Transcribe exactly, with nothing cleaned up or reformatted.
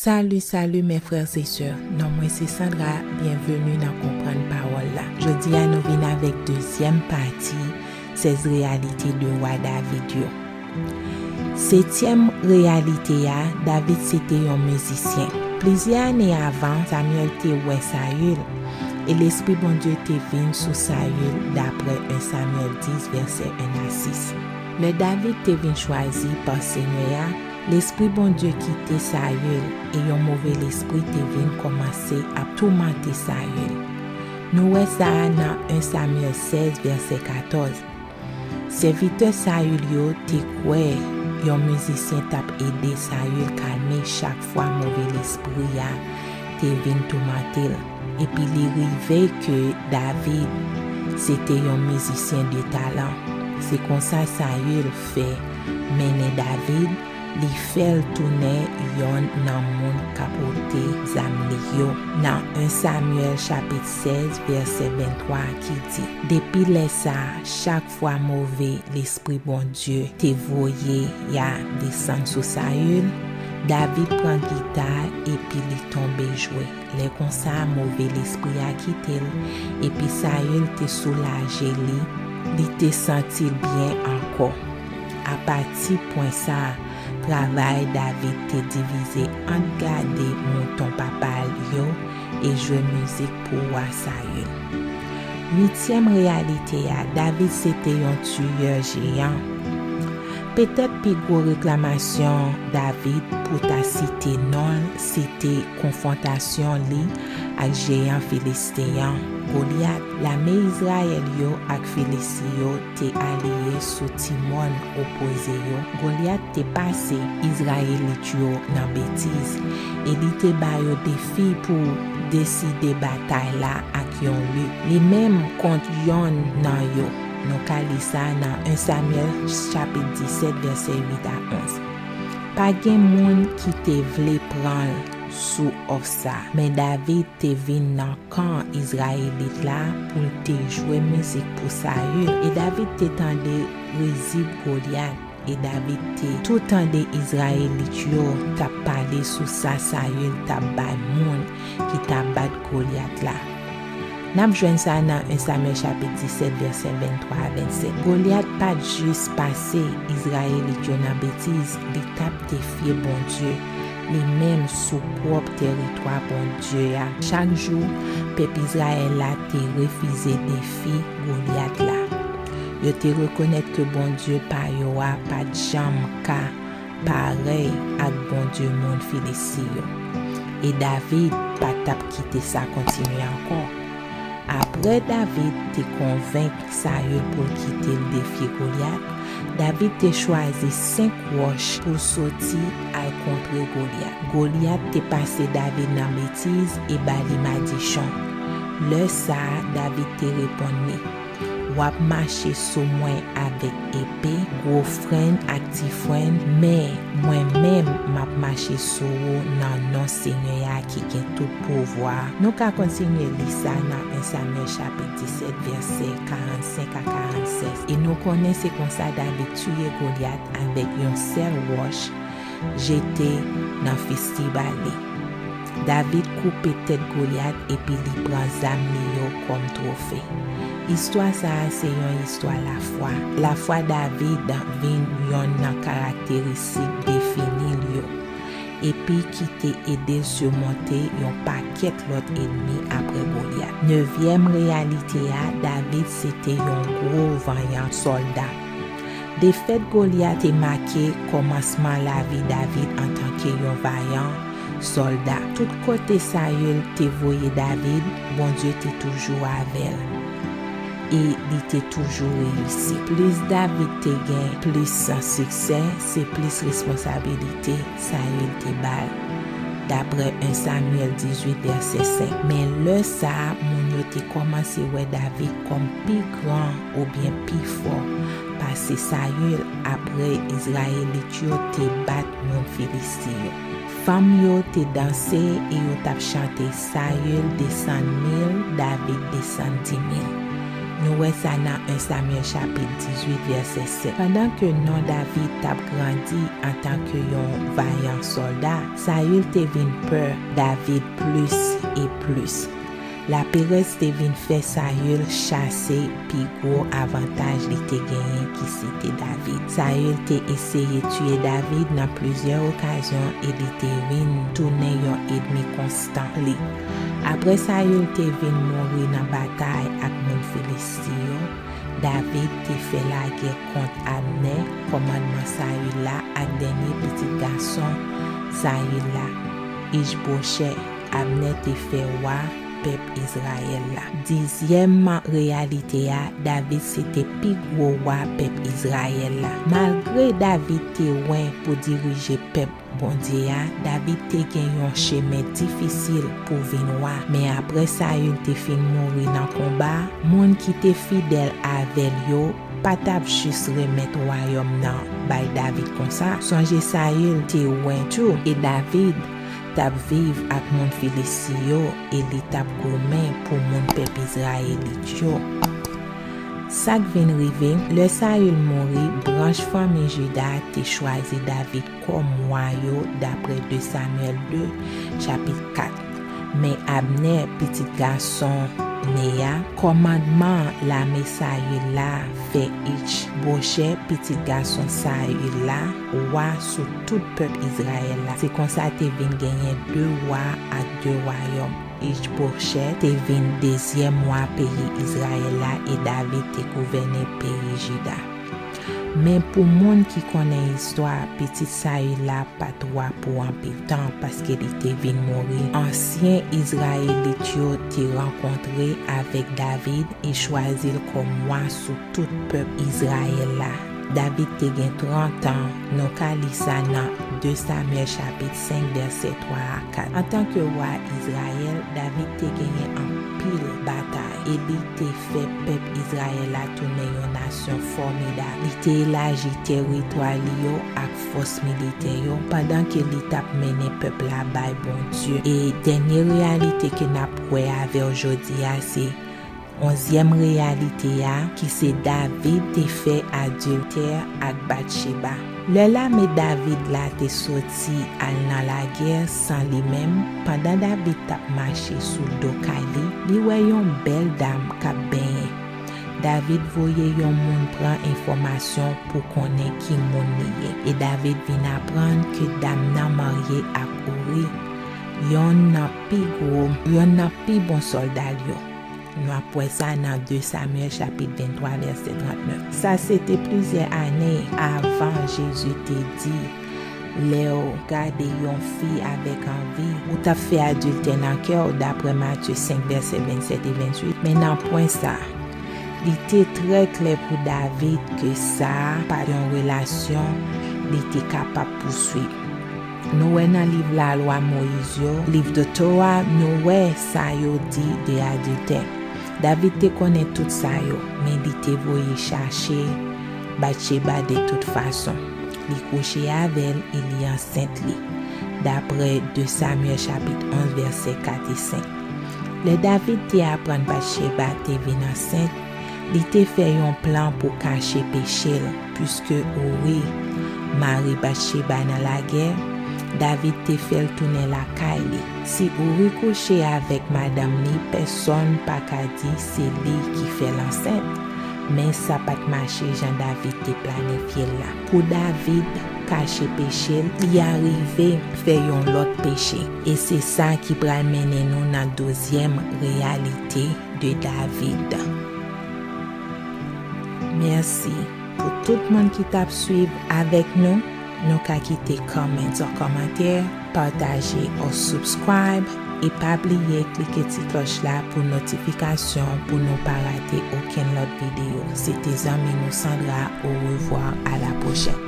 Salut, salut mes frères et sœurs. Non mwen se Sandra, byenveni nan Konprann Pawòl la. Jodi a nou vin avèk dezyèm pati sèz reyalite de wa David yo. Setyèm reyalite a, David se te yon mizisyen. Plizyè ane avan, Samuel te wè Sayil, e Lespri Bondye te vin sou Sayil, daprè en Samyèl dis, vèsè en a sis. Lè David te vin chwazi pa Senyè a, Lespri Bondye kite Sayil, e yon move lespri te vin kòmanse ap toumante Sayil. Nou wè sa a nan en Samyèl sèz, vèsè katòz. Sèvitè Sayil yo te kwè yon mizisyen t ap ede Sayil kalme chak fwa move lespri a te vin toumante l. Epi li rive ke David se te yon mizisyen de talan. Se konsa Sayil fè mennen David, li fè l tounen yonn nan moun k ap pote zam li yo, nan en Samyèl chapit sèz, vèsè venntwa ki di, depi lè sa a, chak fwa move lespri Bondye te voye a desann sou Sayil, David pran gita epi li tonbe jwe. Lè konsa, move lespri a kite l, epi Sayil te soulaje li, li te santi l byen ankò. Apati pwen sa a, travay David te divize ant gade mouton papa l yo e jwe mizik pou wa Sayil. Uityèm reyalite a, David se te yon tiyè jeyan. Petèt pi gwo reklamasyon David pou ta site non l, se te konfwontasyon li ak jeyan filisten an, Golyat. Lame Izrayèl yo ak Filisti yo te aliye sou ti mòn opoze yo. Golyat te pase Izrayelit yo nan betiz, e li te ba yo defi pou deside batay la ak yon lit, li menm kont yonn nan yo. Nou ka li sa nan en Samyèl chapit disèt, vèsè uit a onz. Pa gen moun ki te vle pran l sou òf sa, men David te vin nan kan Izrayelit la pou l te jwe mizik pou Sayil, e David te tande rizib Golyat, e David te tou tande Izrayelit yo t ap pale sou sa Sayil t ap bay moun ki t ap bat Golyat la. N ap jwenn sa nan en Samyèl chapit disèt, vèsè venntwa a vennsèt. Golyat pa t jis pase Izrayelit yo nan betiz, li t ap defye Bondye, li menm sou pwòp tèritwa Bondye a. Chak jou, pèp Izrayèl la te refize defi Golyat la. Yo te rekonèt ke Bondye pa yo a pa t janm ka parèy ak Bondye moun Filisti yo. E David pa t ap kite sa kontinye ankò. Apre David te konvenk Sayil pou l kite l defye Golyat, David te chwazi senk wòch pou l soti al kontre Golyat. Golyat te pase David nan betiz e ba li madichon. Lè sa a, David te reponn li, w ap mache sou mwen avèk epe, gwo frenn ak ti frenn, men mwen menm m ap mache sou ou nan non Senyè a ki gen tout pouvwa. Nou ka kontinye li sa nan en Samyèl chapit disèt, vèsè karannsenk a karannsèz. E nou konnen se konsa David tiye Golyat avèk yon sèl wòch jete nan festiba li. David koupe tèt Golyat epi li pran zam li yo kòm twofe. Istwa sa a se yon istwa lafwa. Lafwa David vin yonn nan karakteristik defini l yo, epi ki te ede l simonte yon pakèt lòt ènmi apre Golyat. Nevyèm reyalite a, David se te yon gwo vanyan sòlda. Defèt Golyat te make kòmansman lavi David antanke yon vayan sòlda. Tout kote Sayil te voye David, Bondye te toujou avè l, e li te toujou reyisi. Plis David te gen, plis siksè, se plis responsabilite Sayil te ba l, daprè en Samyèl dizuit, vèsè senk. Men lè sa a, moun yo te kòmanse wè David kòm pi gran oubyen pi fò pase Sayil apre Izrayelit yo te bat moun Filisti yo. Fanm yo te danse e yo t ap chante, Sayil desann mil, David desann dimil. Nou wè sa nan en Samyèl chapit dizuit, vèsè sèt. Pandan ke non David t ap grandi antanke yon vayan sòlda, Sayil te vin pè David plis e plis. Laperèz te vin fè Sayil chase pi gwo avantaj li te genyen, ki se te David. Sayil te eseye tiye David nan plizyè okazyon e li te vin tounen yon ènmi konstan li. Apre Sayil te vin mouri nan batay ak moun Filisti yo, David te fè lagè kont Abnè, kòmandman Sayil la, ak dènye pitit gason Sayil la, Ichbochè. Abnè te fè wa pèp Izrayèl la. Dizyèm reyalite a, David se te pi gwo wa pèp Izrayèl la. Malgre David te wen pou dirije pèp Bondye a, David te gen yon chemen difisil pou vin wa. Men apre Sayil te fin mouri nan konba, moun ki te fidèl avè l yo pa t ap jis remèt wayòm nan bay David konsa. Sonje Sayil te wen tou, e David t ap viv ak moun Filisti yo e li t ap goumen pou moun pèp Izrayelit yo. Sa k vin rive, lè Sayil mouri, branch fanmi Jida te chwazi David kòm wa yo, dapre de Samyèl de, chapit kat. Men Abnè, pitit gason Neya, kòmandman lame Sayil la, fè Ichbochè, pitit gason Sayil la, wa sou tout pèp Izrayèl la. Se konsa te vin genyen de wa ak de wayòm. Ichbochè te vin dezyèm wa peyi Izrayèl la e David te gouvène peyi Jida. Men pou moun ki konnen istwa, pitit Sayil la pa t wa pou anpil tan, paske li te vin mouri. Ansyen Izrayelit yo te rankontre avèk David e chwazi l kòm wa sou tout pèp Izrayèl la. David te gen trant an, nou ka li sa nan de Samyèl chapit senk, vèsè twa a kat. Antanke wa Izrayèl, David te genyen anpil batay e li te fè pèp Izrayèl la tounen yon nasyon fòmidab. Li te elaji tèritwa li yo ak fòs militè yo, pandan ke li t ap mennen pèp la bay Bondye. E dènye reyalite ke n ap wè avè w jodi a, se onzyèm reyalite a, ki se David te fè adiltè ak Batcheba. Lè lame David la te soti al nan lagè san li menm, pandan David t ap mache sou do kay li, li wè yon bèl dam k ap benyen. David voye yon moun pran enfòmasyon pou konnen ki moun li ye. E David vin aprann ke dam nan marye ak Ouri, yonn nan pi gwo, yonn nan pi bon sòlda l yo. Nou ap wè sa nan de Samyèl chapit venntwa, vèsè trannèf. Sa se te plizyè ane avan Jezi te di, lè w gade yon fi avèk anvi, ou t ap fè adiltè nan kè w, dapre Matye senk, vèsè vennsèt e vennuit. Men nan pwen sa, li te trè klè pou David ke sa a pa t yon relasyon li te kapab pouswiv. Nou wè nan liv lalwa Moyiz yo, liv de Tora, nou wè sa yo di de adiltè. David te konnen tout sa yo, men li te voye chache Batcheba de tout fason. Li kouche avè l e li ansent li, dapre de Samyèl chapit onz, vèsè kat e senk. Lè David te aprann Batcheba te vin ansent, li te fè yon plan pou kache peche l, piske Ouri, mari Batcheba nan lagè, David te fè l tounen lakay li. Si Ouri kouche avèk madanm li, pèsonn pa ka di se li ki fè l ansent. Men sa pa t mache jan David te planifye l la. Pou David kache peche l, li arive fè yon lòt peche. E se sa ki pral mennen nou nan dozyèm reyalite de David. Mèsi pou tout moun ki t ap swiv avèk nou. Nou ka kite comments an kòmantè, pataje or subscribe, e pa bliye klike ti klòch la pou notifikasyon pou nou pa rate okenn lòt videyo. Se te zanmi nou Sandra, au revoir, à la prochaine.